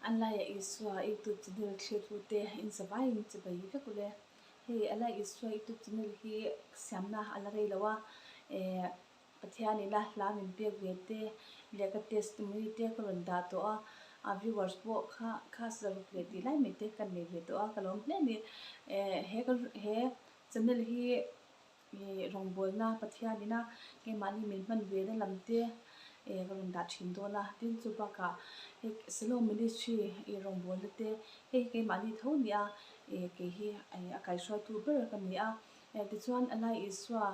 Alai Isua YouTube channel thlir te in zavaiin chibai vek ule. Hei Alai Isua YouTube channel hi siamna a la rei lo a, eh Pathian ina hla min pek ve te leh ka testimony te ka rawn dah tawh a, a viewers pawh kha kha zaruk leh tih lai mai te ka nei ve tawh a, ka lawm hle a ni. Eh he ka he channel hi Ih rawngbawlna Pathian ina keimahni min hman ve na lam te eh ka rawn dah thin dawn a, tin chu bakah hei Siloam Ministry ih rawngbawlna te hei hi keimahni tho a ni a, eh kei hi a kaihruaitu ber ka ni a, eh tichuan Alai Isua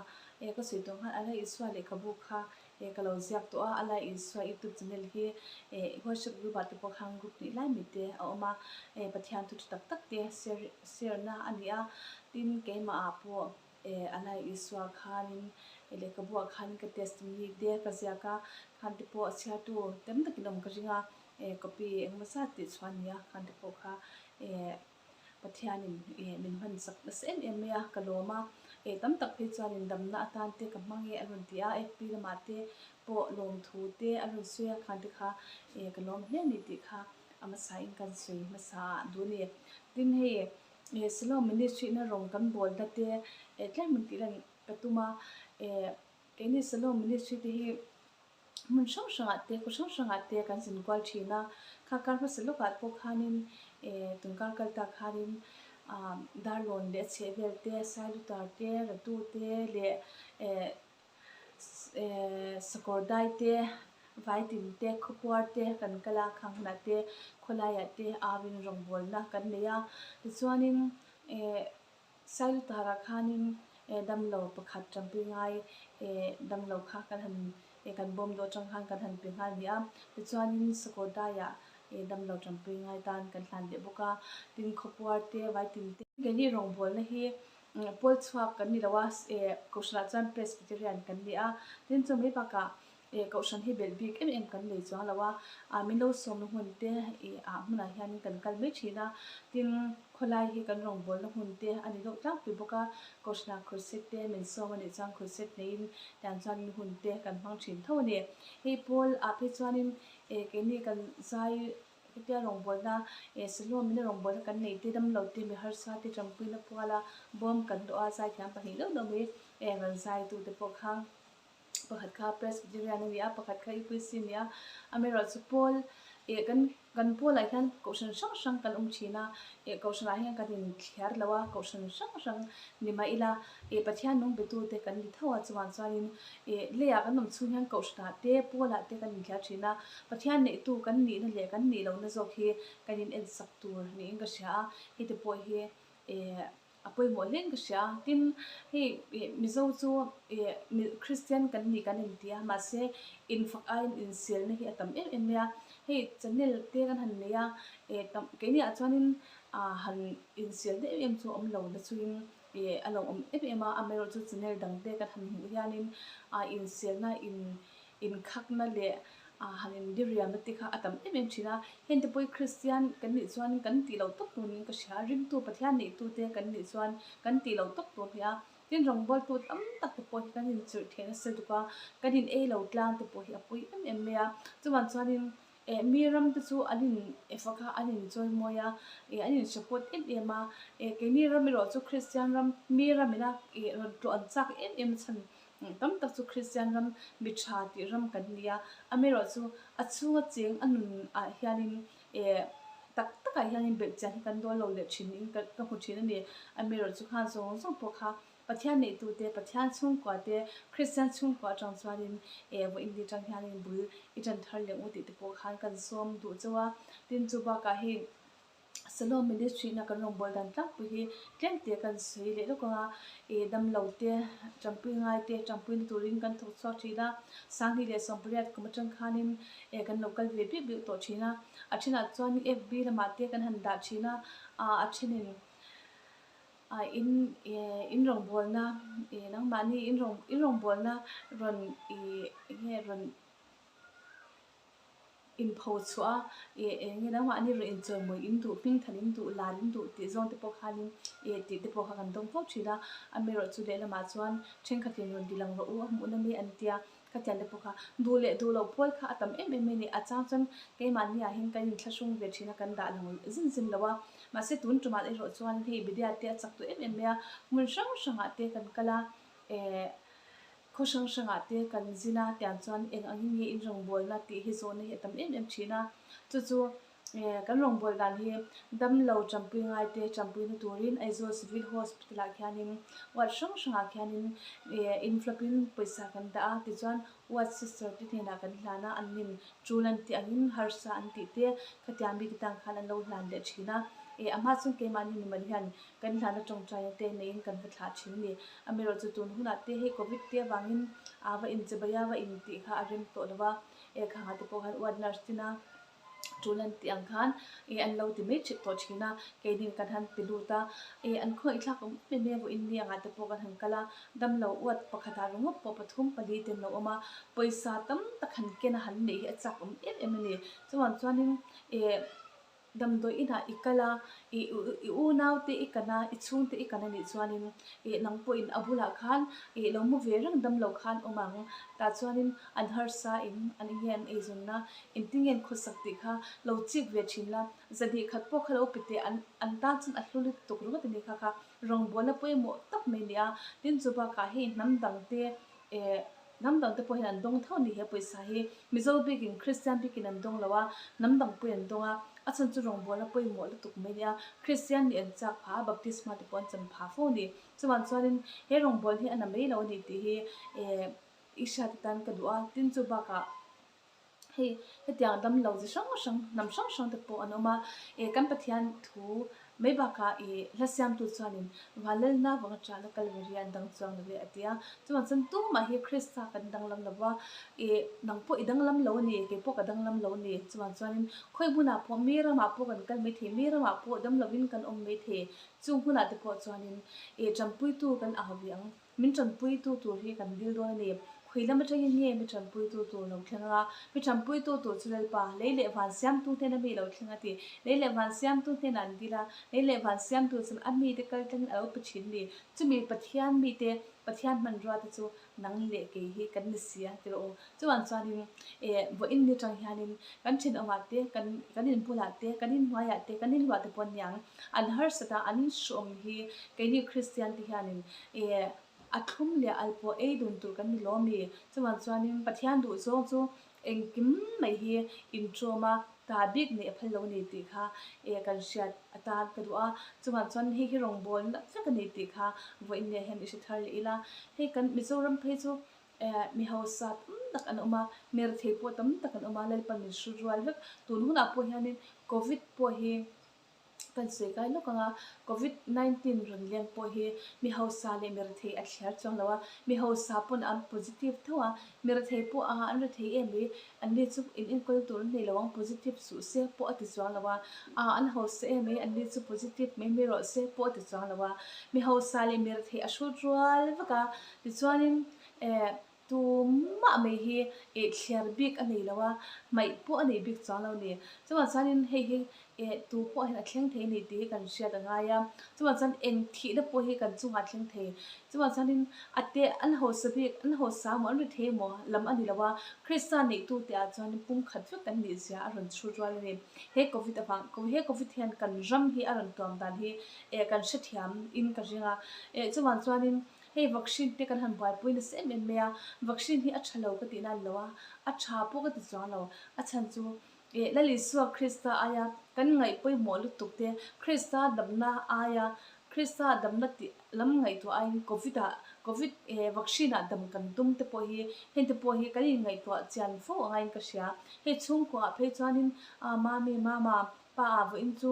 eh ka sawi tawh khan Alai Isua lehkhabu kha eh ka lo ziak tawh a, Alai Isua youtube channel hi eh WhatsApp group ah te pawh khan group hnih lai mai te a awm a, eh Pathian thu tha tak tak te share share na a ni a, tin keimah ah pawh eh a lai Isua khanin eh lehkhabu ah khan ka testimony te ka ziak a, khan te pawh a chhiartu tam takin awm ka ring a, eh copy engemaw zat tih chhuah a ni a, khan te pawh kha eh Pathianin eh min hman chak nasa em em mai a, ka lawm a, eh tam tak phei chuanin damna atan te ka hmang e a rawn ti a, FB lamah te pawh lawmthu te a rawn sawi a, khan te kha eh ka lawm hle a ni tih kha a hmasa in kan sawi hmasa duh a ni. Tin hei eh Siloam Ministry na rawng kan bawl na te eh tlem in tih lan ka tum a, eh keini Siloam Ministry te hi hmun hrang hrangah te khaw hrang hrangah te kan zin kual thin a, kha kar hmasa lawkah pawh khanin eh tun kar kal tak khanin ah Darlawn leh a chheh vel te Sailutar te Ratu te leh eh Sakawr dai te, Vaitin te, Khawpuar te kan kal a, khang hunah te khawlaiah te auin rawngbawlna kan nei a. Tichuanin Sailutarah khanin damlo pakhat tanpui ngai damlo kha kan han kan bawm dawh atang khan kan han pe nghal ni a. Tichuanin Sakawr daiah damlo tanpui ngai tan kan hlan leh bawk a. Tin, Khawpuar te, Vaitin te. Keini rawngbawlna hi Pawl chhuak kan ni lo a, eh Kohhranah chuan Presbyterian kan ni a, tin chu mai bakah eh Kohhran hi belh bik em em kan nei chuang lo a, ah min lo sawmna hmun te ih ah hmunah hianin kan kal mai thin a, tin khawlai hi kan rawngbawlna hmun te a ni deuh tlangpui bawk a, Kohhranah crusade te min sawm a nih chuan crusade neiin tiang chuan hun te kan hmang thin tho a ni. Hei pawl ah phei chuanin eh keini kan zai Hetia rawngbawlna eh Siloamina rawngbawlna kan neih te damlo te mi harsa te tanpuina puala bawm kan dawh a zaithiam pahnih deuh deuh mai eh rawn zaitu te pawh kha pakhat kha Presbyterian a ni a pakhat kha UPC a ni a amaherawhchu pawl eh kan kan pawlah hian kohhran hrang hrang kan awm thin a eh kohhranah hian kan inthliar lo a kohhran hrang hrang ni mah ila eh Pathian nung betute kan ni tho a chuvang chuanin Eh, leiah kan awm chhung hian kohhranah te, Paul-ah te kan inthliar thin a, Pathian neihtu kan nihna leh kan nih lohna zawk hi kan in ensak tur niin ka hria a, heti pawh hi eh a pawimawh hlein ka hria a. Tin, hei eh Mizo chu eh Kristian kan nih kan inti a, mahse infak aiin inselna hi a tam em em mai a. Hei channel te kan han nei a, eh tam keiniah chuanin ah han inselna em em chu a awm lo na chuin Ih a lo awm em em a, amaherawhchu channel dang te kan han hmuh hianin ah inselna in inkhakna leh ah han indiriamna te kha a tam em em thin a. Heng te pawh hi Kristian kan nih chuan kan tih loh tawp tur niin ka hria a, ringtu Pathian neihtu te kan nih chuan kan tih loh tawp tur a ni a. Tin rawngbawltu tam tak te pawh hi kan inchirh theih nasa lutuk a, kan in ei lo tlang te pawh hi a pawi em em mai a. Chuvang chuanin Eh, mi ram te chu an in eh fak a, an in chawimawi a, eh an in support em em a, eh keini ram erawh chu Kristian ram, mi ram ina eh rawn tlawh an chak em em chhan tam tak chu Kristian ram mi tha tih ram kan ni a, amaherawh chu a chhunga cheng a nun ah hianin eh tak takah hianin belhchian hi kan dawl lo leh thin in ka ka hmu thin a ni, amaherawh chu khan zawng zawng pawh kha Pathian neihtute, Pathian chhungkua te, Kristian chhungkua atang chuanin eh vawiin ni atang hianin bul i tan thar leh u tih te pawh khan kan sawm duh chauh a. Tin, chu bakah hei Salom Ministry na kan rawngbâwl dan tlangpui hi tlem te kan sawi leh lawk ang a, eh damlo te, tanpui ngai te, tanpuina turin kan thawk chhuak thin a, Sanghnih leh Sawmpariat kum atang khanin eh kan lo kal ve biak biak tawh thin a. A thenah chuan FB lamah te kan han dah thin a, ah a thenin Ah in eh in rawngbawlna eh nangmahni in rawn in rawngbawlna rawn ih eng nge rawn inpho chhuah a eh eng nge nangmahni rawn inchawimawi in duh hming than in duh lar in duh tih zawng te pawh khanin eh tih te pawh kha kan dawng fo thin a amaherawhchu lehlamah chuan thenkhatin rawn ti lang rawh u a hmuhna mai an tia. Khatiang te pawh kha duh leh duh loh pawl kha a tam em em mai a ni. A chang chuan keimahni ah hian kan inthlahrung ve thin a, kan dah lang zin zin lo a. Mahse tun tumah erawh chuan hei media te a chak tawh em em mai a, hmun hrang hrangah te kan kal a, eh khaw hrang hrangah te kan zin a, tiang chuan eng angin nge in rawngbawlna tih hi zawhna hi a tam em em thin a. Chu chu Kan rawngbâwl dan hi damlo ṭampui ngaite ṭampuina turin Aizawl Civil Hospital ah khianin ward hrang hrangah khianin inflapin pawisa kan dah a, tichuan ward sister te hnenah kan hlan a, an nin ṭul an tih angin harsa an tih te khatiang mite tan khan an lo hlan leh ṭhin a, a hma chuan keimahni mimal hian kan hlana ṭawngṭaina te neiin kan va thlah ṭhin a ni. Amaherawhchu tun hunah te hei Covid te avangin va inchebai a va intih kha a rem tawh lo va, khangah te pawh khan ward nurse tina tul an tih ang khan ih an lo ti mai thin tawh thin a, keinin kan han ti lut a, ih an khawngaih thlak awm em em e vawiin ni angah te pawh kan han kal a, damlo uat pakhatah ringawt pawh pathum pali te an lo awm a, pawisa tam tak han ken a han neih hi a chak awm em em a ni. Chuvang chuanin ih damdawi inah i kal a, ih i unau te i kan a, i chhungte i kan a nih chuanin ih nang pawhin a bulah khan ih lo mu ve reng damlo khan awm ang, tah chuanin an harsa in an enge an eizawnna Engtin nge an khawsak tih kha lo chik ve thin la, zahnih khat pawh kha lo pe teh an an tan chuan a hlu lutuk ringawt a ni kha kha rawngbawlna pawimawh tak mai a ni a, tin chu bakah hei hnam dang te eh hnam dang te pawh hian an dawng tho a ni he pawisa hi Mizo bikin Kristian bikin an dawng lo a, hnam dang pawhin an dawng a, a chhan chu rawngbawlna pawimawh lutuk mai a ni a, Kristian nih an chak phah a, baptisma te pawh an chan phah fo a ni, chuvang chuanin he rawngbawlna hi a na mai lo a ni tih hi eh i hriat atan ka duh a, tin chu bakah. Hei hetiang damlo chi hrang hrang hnam hrang hrang te pawh an awm a, eh kan Pathian thu mai bakah ih hla siamtu chuanin Vanlalna vanga ṭahna Kalvari an dang chuang lo e a ti a, chuvang chuan tumah hi Krista kan danglam lo va, ih nang pawh i danglam lo a ni, kei pawh ka danglam lo a ni, chuvang chuanin khawi hmunah pawh mi ramah pawh kan kal maithei, mi ramah pawh damlovin kan awm maithei, chung hmunah te pawh chuanin ih ṭanpuitu kan au ve ang. Min ṭanpuitu tur hi kan dil dawn a ni. Khawi lam aṭangin nge mi ṭanpuitu tur lo thleng anga? Mi ṭanpuitu tur chu Lalpa, lei leh van siamtu hnena mi lo thleng a ti. Lei leh van siamtu hnenah an dil a, lei leh van siamtu chuan a mite kal tlangin a lo pe ṭhin a ni. Chumi Pathian mite, Pathian hmanrua te chu nang leh kei hi kan ni si a ti rawh u. Chuvang chuanin eh vawiin ni aṭang hianin kan ṭhenawmah te, kan kan inbulah te, kan inhnuaiah te, kan inluah te pawh an niang. An harsat a, an hrawm hi keini Kristian te hianin eh a thlum leh al pawh ei dun tur kan ni lo mi? Chuvang chuanin Pathian duh zawng chu engkim mai hi inṭawm a, ta bik neih a phal lo a ni tih kha eh kan hriat atan ka duh a. Chuvang chuan hei hi rawngbâwl nat vek a ni tih kha vawiin leh hian i hre thar leh ila. Hei kan Mizoram phei chu eh mi hausa tam tak an awm a, mi rethei pawh tam tak an awm a, Lalpan min hrut rual vek. Tun hunah pawh hianin Covid pawh hi Kan sawi kai lawk ang a, Covid 19 rawn leng pawh hi mi hausa leh mi rethei a thliar chuang lo a, mi hausa pawn an positive tho a, mi rethei pawh a an rethei em mai, an ni chu in enkawl tur an nei lo ang, positive suh se pawh a ti chuang lo a, aa an hausa em mai, an ni chu positive mai mai rawh se pawh a ti chuang lo a, mi hausa leh mi rethei a hrut rual vek a, tichuanin eh. Tumah mai hi eh thliar bik a nei lo a, hmaih pawh a nei bik chuang lo a ni. Chuvang chuanin hei hi eh tu pawh hian a thleng thei a ni tih hi kan hriat a ngai a. Chuvang chuan eng thihna pawh hi kan chungah a thleng thei. Chuvang chuanin a te an hausa bik, an hausa emaw an ri thei emaw lam a ni lo a, Krista neihtute ah chuanin pumkhat vek kan nih zia a rawn chhut rual a ni. He Covid avang, he Covid hian kan ram hi a rawn tuam dan hi eh kan hrethiam in ka ring a. Eh chuvang chuanin Hei vaccine te kan han buaipui nasa em em mai a, vaccine hi a tha lo ka tih nan lo a, a tha pawh ka ti chuang lo. A chhan chu eh Lal Isua Krista aia kan ngaih pawimawh lutuk te, Krista damna aia Krista damna tih lam ngaihtuah aiin Covid ah Covid eh vaccine ah dam kan tum te pawh hi heng te pawh hi kan inngaihtuah chian fo a ngaiin ka hria. Hei chhungkua ah phei chuanin ah mami mama pa ah vawiin chu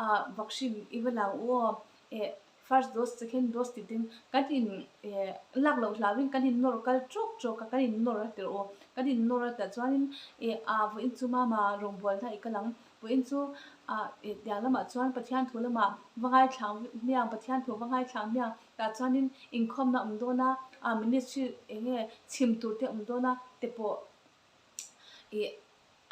ah vaccine i va lang u aw eh First dose, second dose tih tin kan in eh lak loh hlauhin kan in nawr kal trawk trawk a, kan in nawr a tirh aw, kan in nawr a tah chuanin eh ah vawiin chu mama rawngbawlna i kal ang, vawiin chu ah eh tiang lamah chuan Pathian thu lamah va ngaithlang hmiang, Pathian thu va ngaithlang hmiang tah chuanin inkhawmna awm dawn a, ah ministry eng nge chhim tur te awm dawn a te pawh ih.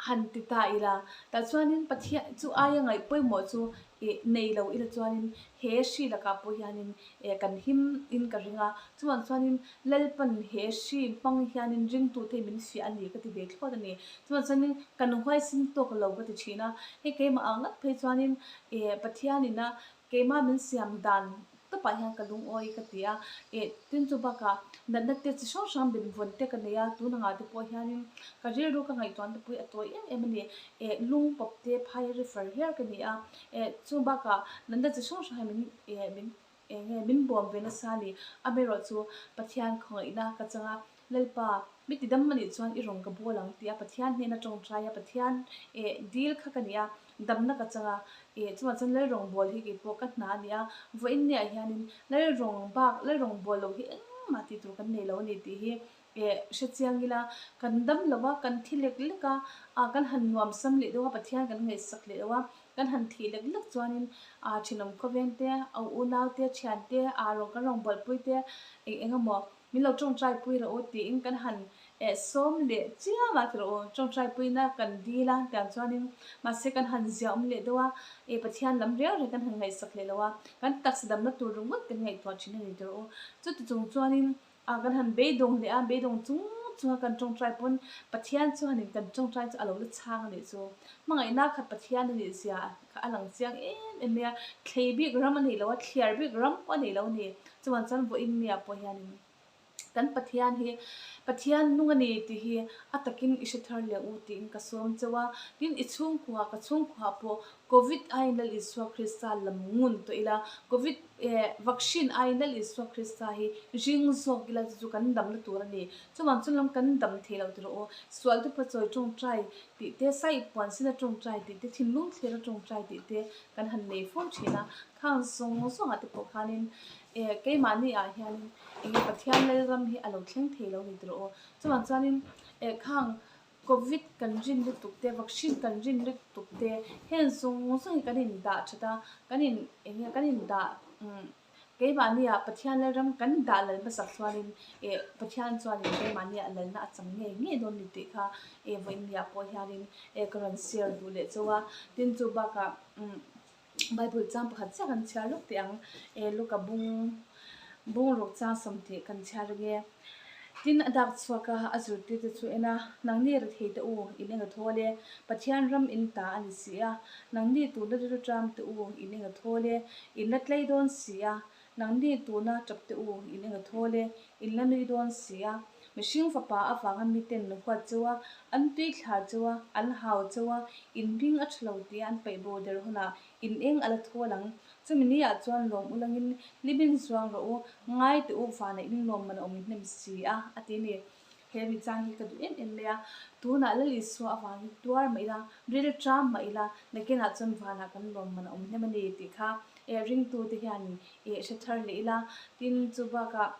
Han ti ta ila, tah chuanin Pathian chu aia ngaih pawimawh chu ih nei lo ila chuanin he hri lakah pawh hianin eh kan him in ka ring a, chuvang chuanin Lalpan he hri hmang hianin ringtute hi min fiah a ni ka ti ve thlawt a ni. Chuvang chuanin kan huaisin tawk lo ka ti thin a, hei keimah ang ngat phei chuanin eh Pathianina Keimah min siam dan tawpah hian ka lungawi ka ti a, eh tin chu bakah natna te chi hrang hrang min vawn te ka nei a, tun angah te pawh hianin ka rilru ka ngaihtuahna te pawh hi a tawi em em a ni, eh lung pawp te phai a refer hial ka ni a, eh chung bakah natna chi hrang hrang hi min eh min eng nge min bawm ve nasa a ni, amaherawhchu Pathian khawngaihna ka chang a, Lalpa, mi ti dam anih chuan i rawn ka bawl ang tih a Pathian hnena tawngtai a Pathian eh dil kha ka ni a, damna ka chang a, eh chungah chuan Lalrawngbâwl hi keipawh ka hna a ni a, vawiin niah hianin Lalrawng bak Lalrawngbâwl loh hi engmah tih tur kan nei lo a ni tih hi eh hre chiang ila, kan dam lo a, kan thi lek lek a, ah kan han nuam sam leh deuh a, Pathian kan ngaihsak leh deuh a, kan han thih lek lek chuanin ah thenawm khawveng te, a unau te, thian te, ah rawn kan rawngbawlpui te eng eng emaw Min lo tawngtai pui rawh u tiin kan han eh sawm leh chiam a ti rawh u. Tawngtai puina kan dil a tiang chuanin mahse kan han zia awm leh deuh a, eh Pathian lam reng reng kan han ngaihsak leh lo a, kan taksa damna tur ringawt kan ngaihtuah thin a ni ti rawh u. Chuti chung chuanin ah kan han beidawng leh a, beidawng chung chung a kan tawngtai pawn Pathian chuanin kan tawngtai chu a lo la chhang a nih chu. Hmangaihna khat Pathian a nih zia kha a lang chiang em em mai a, thlei bik ram a nih lo a, thliar bik ram pawh a nih lo a ni. Chuan chuan vawiin nia pawh hianin kan Pathian hi Pathian nung a ni tih hi a takin i hre thar leh u tiin ka sawm chauh a. Tin, i chhungkua, ka chhungkua pawh Covid aiin Lal Isua Krista lam ngun tawh ila, Covid eh vaccine aiin Lal Isua Krista hi ring zawk ila chu chu kan damna tur a ni. Chuvang chuan lam kan dam thei loh tirh aw, sual te pachawi tawngtai tih te, sai puan sina tawngtai tih te, thinlung thlira tawngtai tih te kan han nei fo thin a. Khang zawng zawngah te pawh khanin eh keimahni ah hianin enge Pathian Lalram hi a lo thleng thei lo ni tirh aw. Chuvang chuanin eh khang Covid kan rin lutuk te, vaccine kan rin lutuk te, heng zawng zawng hi kan indah that a, kan in enge kan indah umm keimahni ah Pathian Lalram kan dah lal hmasak chuanin eh Pathian chuanin keimahni ah lalna a chang ngei ngei dawn ni tih kha eh vawiin ah pawh hianin eh ka rawn share duh leh chauh a. Tin chu bakah umm Bible chang pakhat chiah kan chhiar lawk teh ang. Eh Luka bung bung ruk chang 70 kan chhiar ring e. Tin a dak chhuak a, a zirtir te chu en a, Nangni rethei te u, in eng a thawl e, Pathian ram in ta a ni si a. Nangni tuna rilru ṭam te u, in eng a thawl e, in la tlei dawn si a. Nangni tuna ṭap te u, in eng a thawl e, in la nui dawn si a. Mihring fapa avanga miten huat cheu a, an tui thla cheu a, an hau cheu a, in hming a tha lo tia an paih bo der hunah in eng a la thawl ang. Chumi niah chuan lawm ulangin limin zuang rawh u, ngai teh u vana in lawm man a awm hnem si a, a ti a ni. He mi chang hi ka duh em em mai a, tunah Lal Isua avangin tuar mah ila, ril ṭam mah ila, nakinah chuan vanah kan lawm man a awm hnem a ni tih kha eh ringtute hian eh hre thar leh ila, tin chu bakah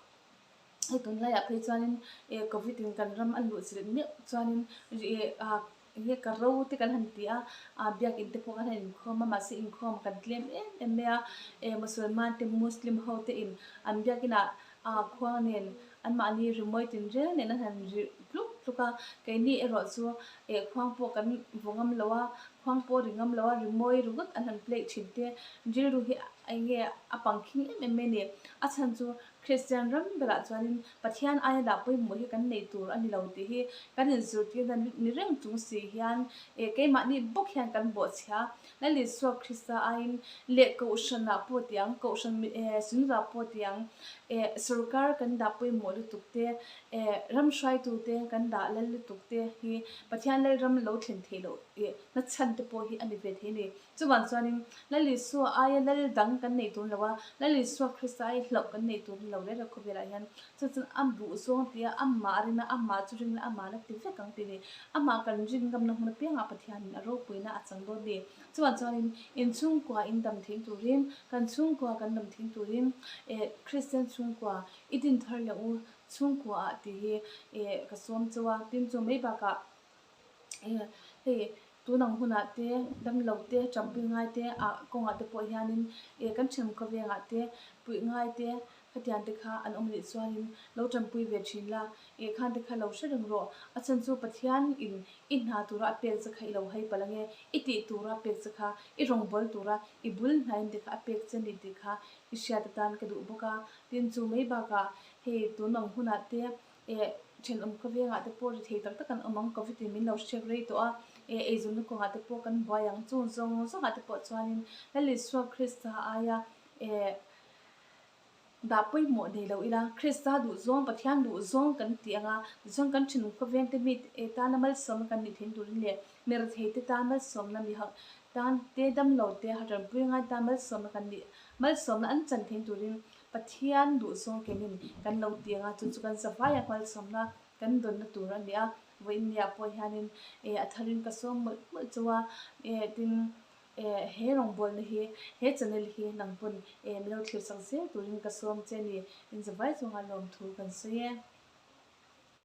Hei tunlaiah phei chuanin eh covid in kan ram a luh chilh meuh chuanin eh ah enge ka ro te kan han ti a, ah biakin te pawh kan han inkhawm a mahse inkhawm kan tlem em em mai a, eh Musalman te Muslim ho te in an biakin ah ah khuang nen anmahni rimawi tinreng nen an han ri tluk tluk a, keini erawh chu eh khuang pawh kan vaw ngam lo a, khuang pawh ri ngam lo a, rimawi ringawt an han play thin te rilru hi enge a pangkhing em em mai a ni, a chhan chu Kristian ram berah chuanin Pathian aia dah pawimawh hi kan nei tur a ni lo tih hi kan inzirtirna ni reng chung si hian eh keimahni bawk hian kan bawhchhia. Lal Isua Krista aiin leh Kohhranah pawh ti ang, Kohhran eh Sunurah pawh ti ang, eh sorkar kan dah pawimawh lutuk te, eh ram hruaitute kan dah lal lutuk te hi Pathian Lalram lo thlen theih loh eh na chhan te pawh hi a ni ve thei a ni. Chuvang chuanin Lal Isua aia lal dang kan nei tur lo a, Lal Isua Krista aia hlauh kan nei tur lo reng reng khawvelah hian chu chuan a duh zawng tia amah a rin a, amah chu rin la amah la ti vek ang tih ni. Amah kan rin ngamna hmun apiangah Pathianin a ropuina a chang dawn ni. Chuvang chuanin in chhungkua in dam thing turin, kan chhungkua kan dam thing turin eh Kristian chhungkua i din thar leh u chhungkua ah tih hi eh ka sawm chauh a, tin chu mai bakah Hei tun ang hunah te damlo te champui ngai te ah kawngah te pawh hianin eh kan thiam khawvengah te puih ngai te. Khatiang te kha an awm leh chuanin lo tanpui ve thin la, eh khan te kha lo hre reng rawh. A chhan chu Pathian in i hna tura a pek che kha i lo hai palh ange, i tih tura a pek che kha, i rawngbâwl tura i bul hnain te kha a pek che ni tih kha i hriat atan ka duh bawk a. Tin, chu mai bakah hei tun ang hunah te eh thenawm khawvengah te pawh ri thei tak tak an awm ang, Covid in min lo hriak rei tawh a, eh eizawnna kawngah te pawh kan buai ang, chung zawng zawngah te pawh chuanin Lal Isua Krista aia eh Dah pawimawh nei lo ila, Krista duhzawng, Pathian duhzawng kan tih anga tichuan kan thinlung khawvengte mi tana malsawmna kan nih theih turin leh mi retheite tan malsawmna, mi tan te damlo te hatanpui ngai tan malsawmna kan nih, malsawmna an chan theih turin Pathian duhzawng kenin kan lo tih anga chu chu kan zavaia malsawmna kan dawnna tur a ni a. Vawiinniah pawh hianin a tharin ka sawm mawlh mawlh chu a, tin, Eh, he rawngbawlna hi, he channel hi nang pawn eh min lo thlir chak zel turin ka sawm che ni. Inzavai chunga lawmthu kan sawi e.